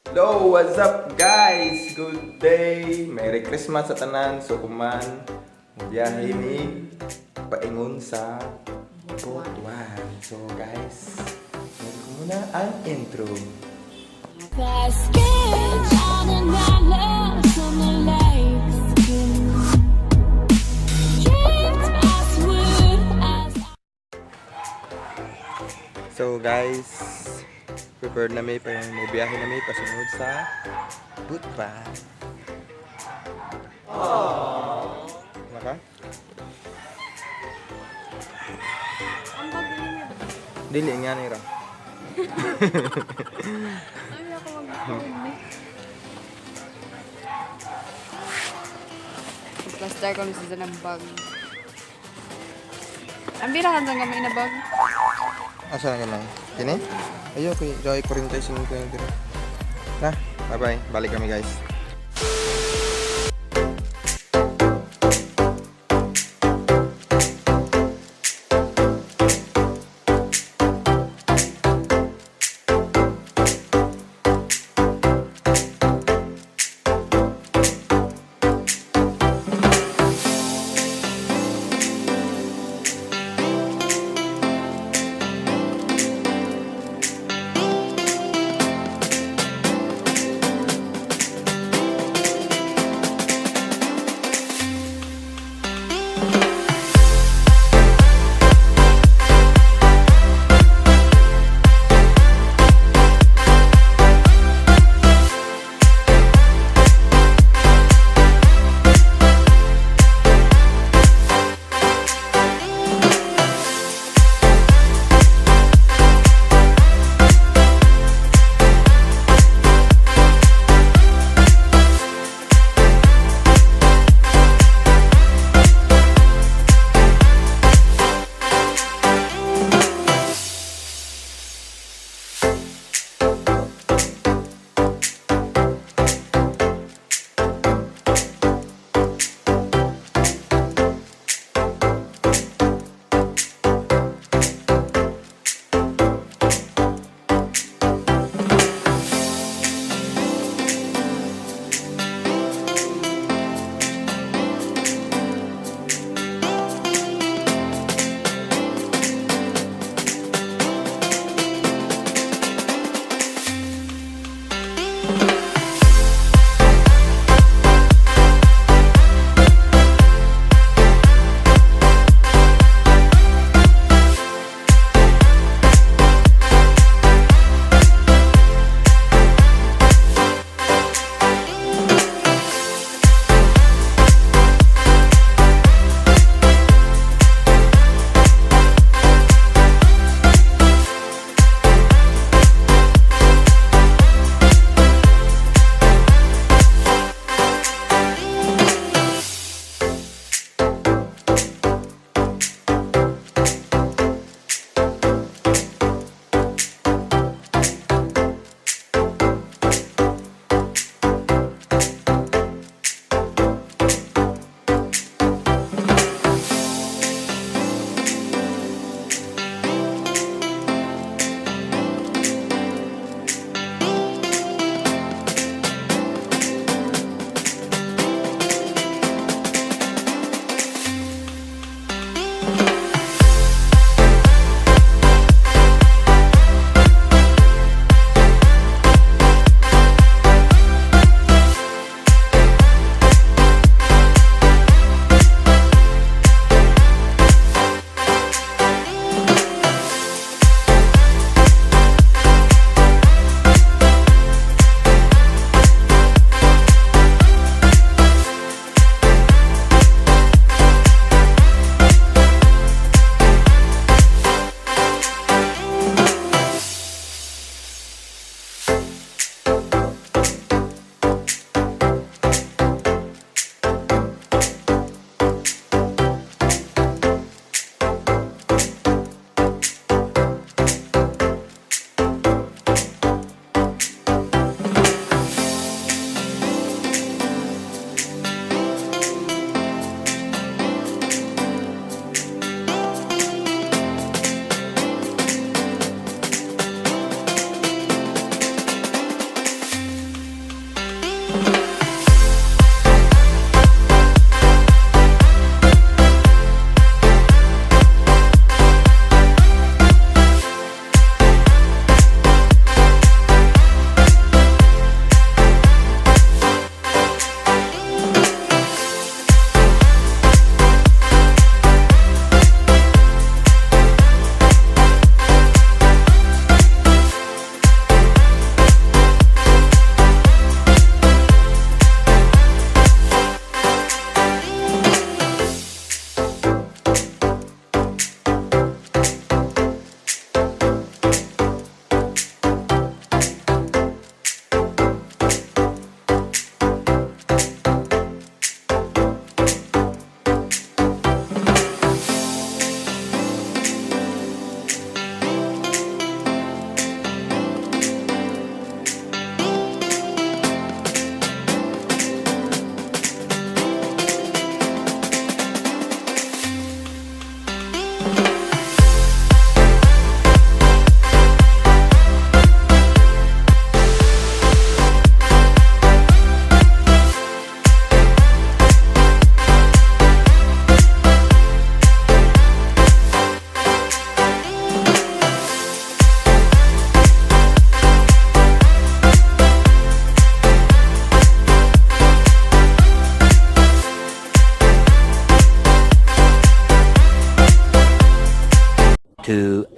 Hello, what's up, guys? Good day! Merry Christmas sa tanan. So kuman, biyahe ni paingon sa Butuan. So guys, meron ko muna ang intro. The skin shining down on the lake skin. Drift as wood as So guys, prepared na may pa mo biyahe na may pasunod sa Butuan. Aww. Naka? Ang bag niya. Dili nga ni ra. Ay, ako mag-phone eh. Plaster ko sa ng bag. Ang bira ka gamay na bag. Asa na gamay? Kini? Ayo, kay Joy 45 yung dira. Na, bye-bye. Balik kami, guys.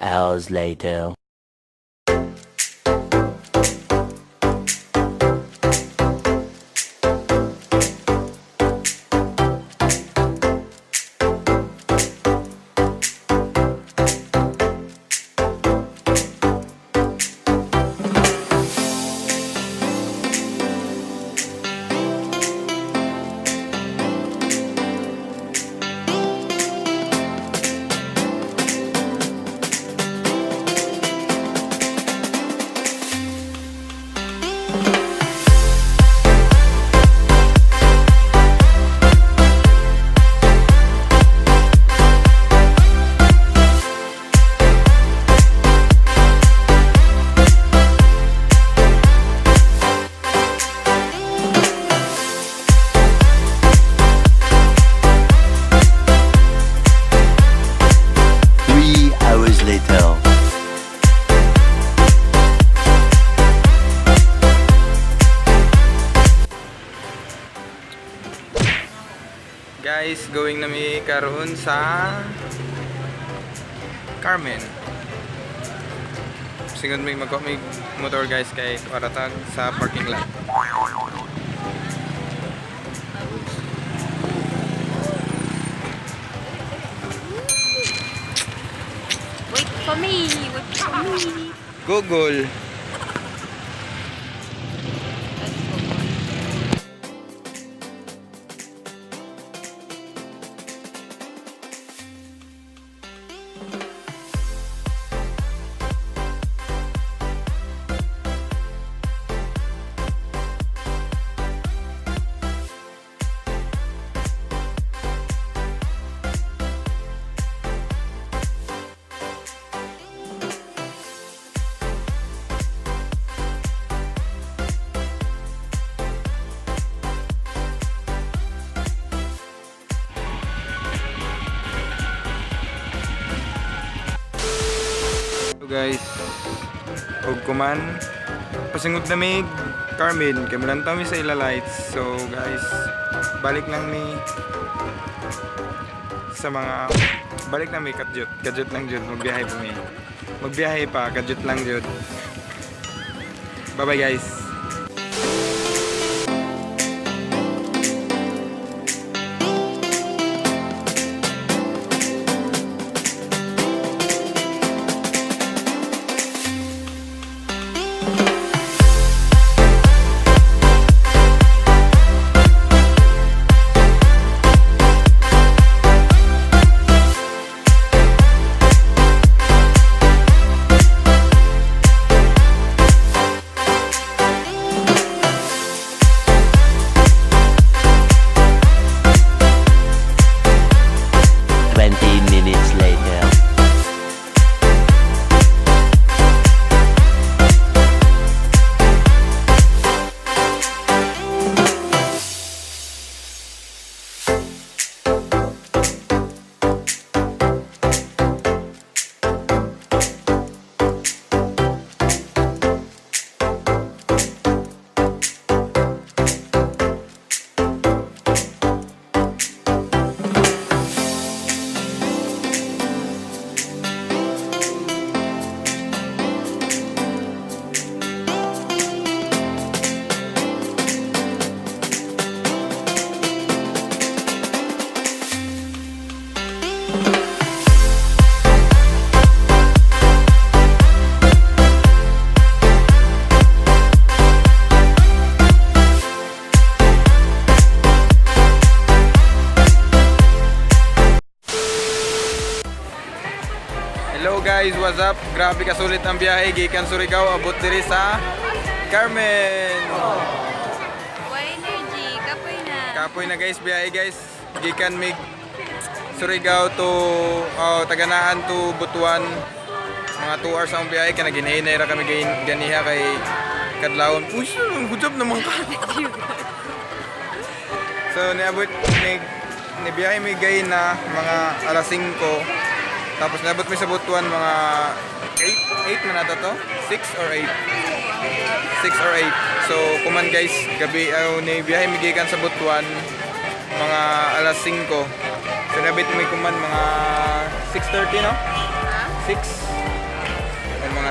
2 hours later. 3 hours later. Guys, going na mi karon sa Carmen. Singod may magko may motor, guys, kay tuaratag sa parking lot. Wait for me! Wait for me! Google. Let's go. So guys, og kuman pasingod na mig Carmen kay mulantaw mi sa ila lights. So guys, balik lang mi sa mga balik na mi kadyot. Kadyot lang jud magbiyahe pa mi. Magbiyahe pa kadyot lang jud. Bye bye, guys. 20 minutes later. Hello guys, what's up? Grabe kasulit ang biyahe gikan Surigao abot diri sa Carmen. Why energy? Kapoy na. Kapoy na, guys, biyahe, guys. Gikan mig Surigao to oh, Taganaan to Butuan. Mga 2 hours ang biyahe kay naghinay ra kami ganiha kay kadlawon. Uy, good job naman ka. So niabot mig nibiyahe mi gay na mga alas 5. Tapos niabot mi sa Butuan mga 8 8 man ata to? 6 or 8? 6 or 8. So, kuman guys, gabi aw ni biyahe mi gikan sa Butuan mga alas 5. So nabit mi kuman mga 6:30, no? 6.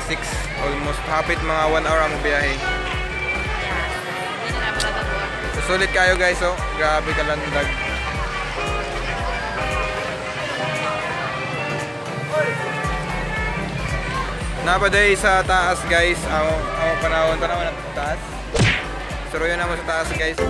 Mga 6, almost hapit mga 1 hour ang biyahe. Hindi na naman natatawa. So, sulit kayo, guys, oh. Grabe kalandag. Napaday sa taas, guys. Ang panahon, panahon ng taas. Suruyan naman sa taas, guys.